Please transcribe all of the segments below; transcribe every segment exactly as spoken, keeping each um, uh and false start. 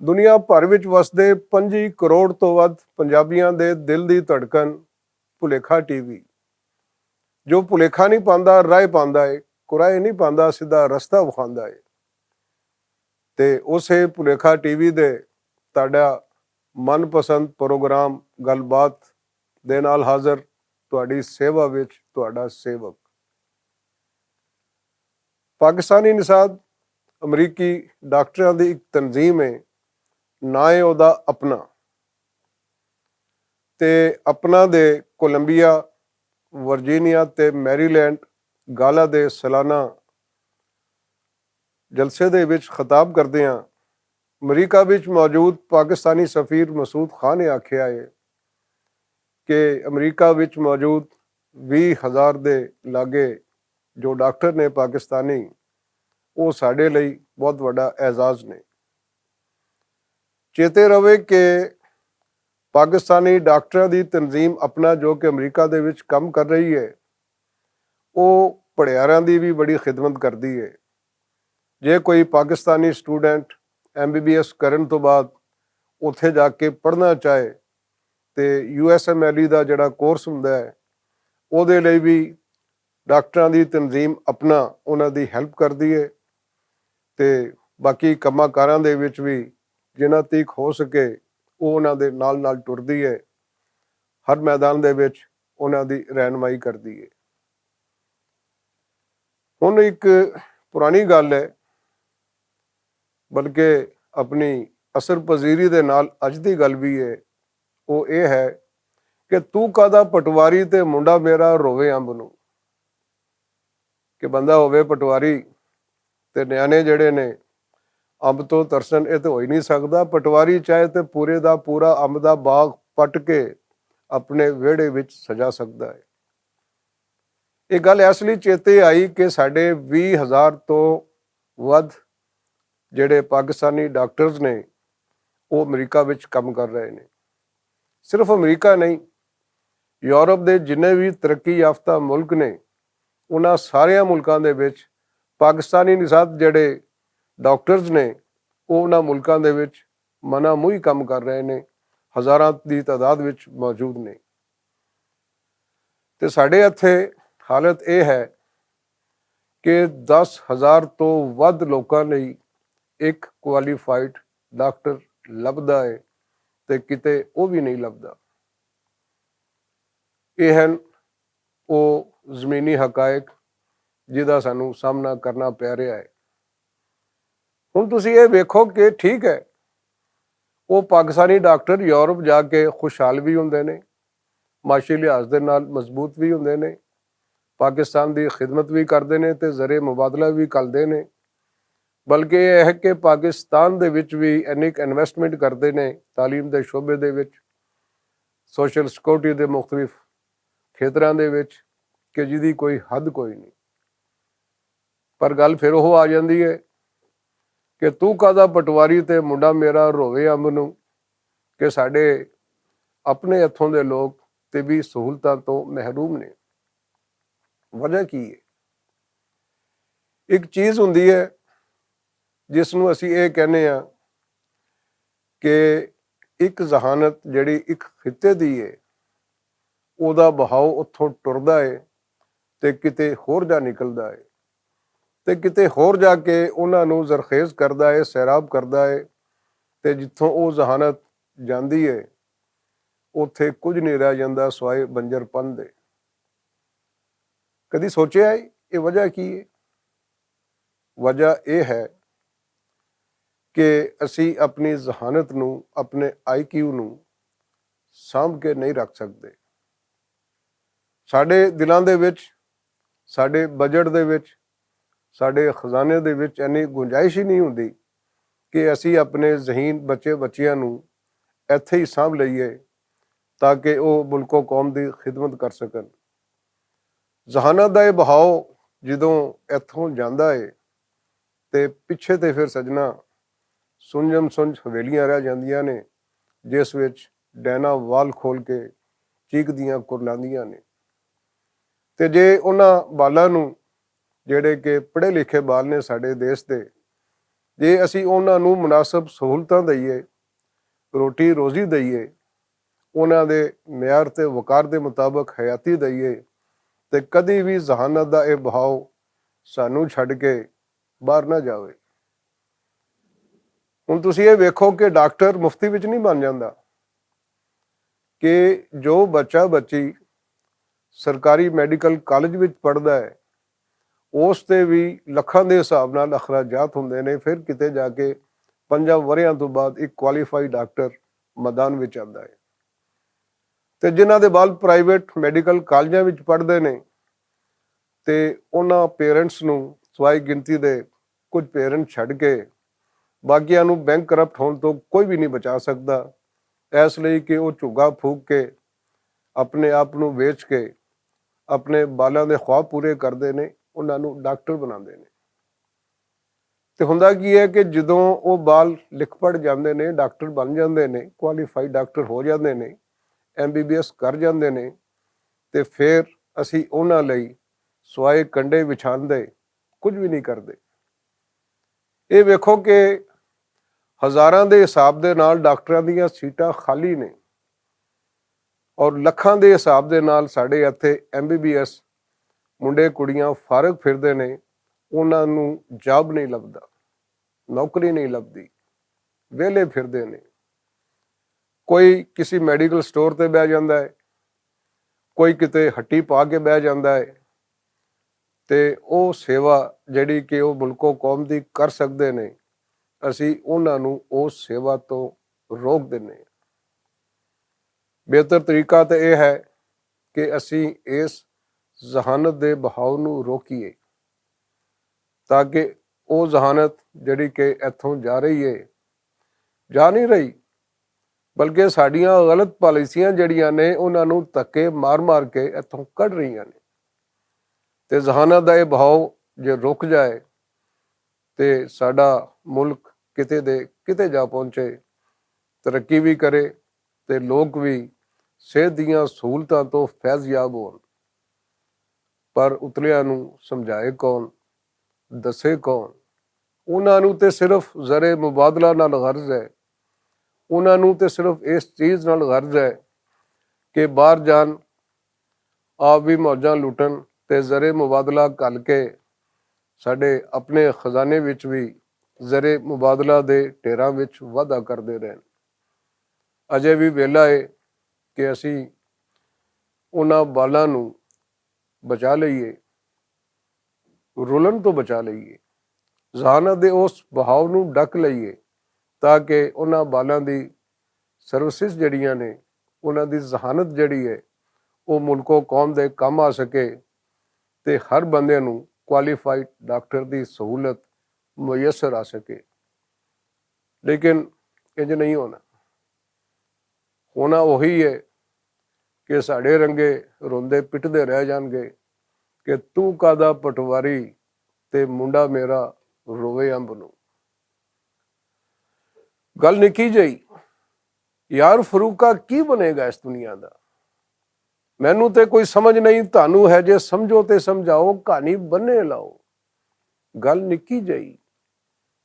دنیا بھر وچ وسدے پنجی کروڑ توں ودھ پنجابیاں دے دل دی دھڑکن، بھلیکھا ٹی وی، جو بھلیکھا نئیں پاندا، رائے پاندا اے، کرائے نئیں پاندا، سیدھا رستہ وکھاندا اے۔ تے اسے بھلیکھا ٹی وی دے تہاڈا من پسند پروگرام گل بات دے نال حاضر، تہاڈی سیوا وچ تہاڈا سیوک۔ پاکستانی نژاد امریکی ڈاکٹراں دی اک تنظیم اے، ناں اے اوہدا اپنا۔ تے اپنا دے کولمبیا، ورجینیا تے میری لینڈ گالا دے سالانہ جلسے دے وچ خطاب کردیاں امریکہ وچ موجود پاکستانی سفیر مسعود خان نے آکھیا اے کہ امریکہ وچ موجود ویہہ ہزار دے لاگے جو ڈاکٹر نے پاکستانی، او ساڈے لئی بہت وڈا اعزاز نے۔ چیتے رہے کہ پاکستانی ڈاکٹراں دی تنظیم اپنا جو کہ امریکہ دے وچ کم کر رہی ہے، او پڑھیاراں دی وی بڑی خدمت کردی ہے۔ جے کوئی Pakistani student M B B S کرن توں بعد اتھے جا کے پڑھنا چاہے تے U S M L E دا جڑا کورس ہوندا ہے، اوہدے لئی وی ڈاکٹراں دی تنظیم اپنا انہاں دی ہیلپ کردی ہے۔ تے باقی کماں کاراں دے وچ وی جنہاں تیک ہو سکے، او انہاں دے نال نال ٹردی ہے، ہر میدان دے وچ انہاں دی رہنمائی کردی ہے۔ ہن اک پرانی گل ہے، بلکہ اپنی اثر پذیری دے نال اج دی گل وی ہے۔ او ایہہ ہے کہ توں کادا پٹواری تے منڈا میرا رووے امب نوں۔ کہ بندہ ہووے پٹواری تے نیانے جڑے نے امب توں ترسن، ایہہ تے ہوئی نئیں سکدا۔ پٹواری چاہے تے پورے دا پورا امب دا باغ پٹ کے اپنے ویڑے وچ سجا سکدا ہے۔ ایہہ گل ایس لئی چیتے آئی کہ ساڈے ویہہ ہزار توں ودھ جڑے پاکستانی ڈاکٹرز نے، او امریکہ وچ کم کر رہے نے۔ صرف امریکہ نئیں، یورپ دے جنہیں وی ترقی یافتہ ملک نے، انہاں ساریاں ملکاں دے وچ پاکستانی نژاد جڑے ڈاکٹرز نے، او انہاں ملکاں دے وچ منع موئی کم کر رہے نے، ہزاراں دی تعداد وچ موجود نے۔ تے ساڈے اتھے حالت ایہہ ہے کہ دس ہزار توں ودھ لوکاں لئی اک کوالیفائیڈ ڈاکٹر لبھدا ہے تے کتے او وی نئیں لبھدا۔ ایہہ ہن او زمینی حقائق جس دا سانوں سامنا کرنا پے رہیا ہے۔ ہن تسی ایہہ ویکھو کہ ٹھیک ہے، او پاکستانی ڈاکٹر یورپ جا کے خوشحال وی ہوندے نے، معاشی لحاظ دے نال مضبوط وی ہوندے نے، پاکستان دی خدمت وی کردے نے تے زر مبادلہ وی کردے نے۔ بلکہ ایہہ ہے کہ پاکستان دے وچ وی اینک انویسٹمنٹ کردے نے تعلیم دے شعبے دے وچ، سوشل سکیورٹی دے مختلف کھیتراں دے وچ کہ جس دی کوئی حد کوئی نئیں۔ پر گل فیر او آ جاندی ہے کہ توں کادا پٹواری تے منڈا میرا رووے امب نوں کہ ساڈے اپنے اتھوں دے لوگ طبی سہولتاں توں محروم نے۔ وجہ کی ہے؟ اک چیز ہوندی ہے جس نوں اسی ایہہ کہنے آں کہ اک ذہانت جڑی اک خطے دی ہے، اوہدا بہاؤ اتھوں ٹردا ہے تے کتے ہور جا نکلدا ہے تے کتے ہور جا کے انہاں نوں زرخیز کردا ہے، سیراب کردا ہے۔ تے جتھوں او ذہانت جاندی ہے، اتھے کجھ نئیں رہ جاندا سوائے بنجر پن دے۔ کدی سوچیا ہے ایہہ وجہ کی ہے؟ وجہ ایہہ ہے کہ اسی اپنی ذہانت نوں، اپنے آئی کیو نوں سانبھ کے نئیں رکھ سکدے۔ ساڈے دلاں دے وچ، ساڈے بجٹ دے وچ، ساڈے خزانے دے وچ اینی گنجائش ہی نئیں ہوندی کہ اسی اپنے ذہین بچے بچیاں نوں ایتھے ہی سانبھ لئیے تاکہ او ملک و قوم دی خدمت کر سکن۔ ذہانت دا ایہہ بہاؤ جدوں ایتھوں جاندا ہے تے پچھے تے فیر سجنا سنجم سنج حویلیاں رہ جاندیاں نے، جس وچ ڈینا وال کھول کے چیک دیاں کرلاندیاں نے۔ تے جے انہاں بالاں نوں، جڑے کہ پڑھے لکھے بال نے ساڈے دیش دے، جے اسی انہاں نوں مناسب سہولتاں دئیے، روٹی روزی دئیے، انہاں دے معیار تے وقار دے مطابق حیاتی دئیے، تے کدی وی ذہانت دا اے بہاؤ سانوں چھڈ کے باہر نہ جاوے۔ ہن تسی اے ویکھو کہ ڈاکٹر مفتی وچ نہیں بن جاندا، کہ جو بچہ بچی سرکاری میڈیکل کالج وچ پڑھدا ہے، اس تے وی لکھاں دے حساب نال اخراجات ہوندے نے، پھر کتے جا کے پنجاں وریاں توں بعد ایک کوالیفائیڈ ڈاکٹر میدان وچ آندا ہے۔ تے جنہاں دے بال پرائیویٹ میڈیکل کالجاں وچ پڑھدے نے، تے انہاں پیرنٹس نوں، سوائے گنتی دے کچھ پیرنٹ چھڈ کے، باقیاں نوں بینک کرپٹ ہون توں کوئی وی نہیں بچا سکدا۔ اس لئی کہ او جھگا پھوک کے، اپنے آپ نوں ویچ کے، اپنے بالاں دے خواب پورے کردے نے، انہاں نوں ڈاکٹر بناندے نے۔ تے ہوندا کی ہے کہ جدوں او بال لکھ پڑھ جاندے نے، ڈاکٹر بن جاندے نے، کوالیفائیڈ ڈاکٹر ہو جاندے نے، ایم بی بی ایس کر جاندے نے، تے فیر اسی انہاں لئی سوائے کنڈے وچھان دے کچھ وی نہیں کردے۔ اے ویکھو کہ ہزاراں دے حساب دے نال ڈاکٹراں دیاں سیٹاں خالی نے، اور لکھاں دے حساب دے نال ساڈے اتھے ایم بی بی ایس منڈے کڑیاں فارغ پھردے نے، انہاں نوں جاب نہیں لبدا، نوکری نہیں لبدی، ویلے پھردے نے۔ کوئی کسی میڈیکل سٹور تے بہ جاندا ہے، کوئی کتے ہٹی پا کے بہ جاندا ہے، تے او سیوا جڑی کہ او ملک و قوم دی کر سکدے نے، اسی انہاں نوں او سیوا تو روک دینے۔ بہتر طریقہ تے اے ہے کہ اسی اس ذہانت دے بہاؤ نوں روکیے، تاکہ او ذہانت جڑی کہ ایتھوں جا رہی ہے، جا نہیں رہی، بلکہ ساڈیاں غلط پالیسیاں جڑیاں نے، انہاں نوں تکے مار مار کے ایتھوں کڈ رہیاں نے۔ تے ذہانت دا اے بہاؤ جے رک جائے، تے ساڈا ملک کتے دے کتے جا پہنچے، ترقی وی کرے، تے لوگ وی صحت دیاں سہولتاں تو فیض یاب ہون۔ پر اتلیاں نوں سمجھائے کون، دسے کون؟ انہاں نوں تے صرف زر مبادلہ نال غرض ہے۔ انہاں نوں تے صرف اس چیز نال غرض ہے کہ باہر جان، آپ وی موجاں لٹن، تے زر مبادلہ گل کے ساڈے اپنے خزانے وچ وی زر مبادلہ دے ڈھیراں وچ وادھا کردے رہن۔ اجے وی ویلا ہے کہ اسی انہاں بالاں نوں بچا لئیے، رولن تو بچا لئیے، ذہانت دے اس بہاؤ نوں ڈک لئیے، تاکہ انہاں بالاں دی سروسز جڑیاں نے، انہاں دی ذہانت جڑی ہے، او ملک و قوم دے کم آ سکے، تے ہر بندے نوں کوالیفائیڈ ڈاکٹر دی سہولت میسر آ سکے۔ لیکن انج نہیں ہونا۔ ہونا وہی ہے کہ ساڈے رنگے روندے پٹدے رہ جان گے کہ توں کادا پٹواری تے منڈا میرا روے امب نوں۔ گل نکی جئی، یار فروقہ کی بنے گا اس دنیا دا؟ مینوں تے کوئی سمجھ نہیں، تانوں ہے جے سمجھو تے سمجھاؤ، کہانی بنے لاؤ۔ گل نکی جئی،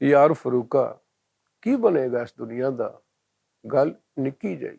یار فروقہ کی بنے گا اس دنیا دا؟ گل نکی جئی۔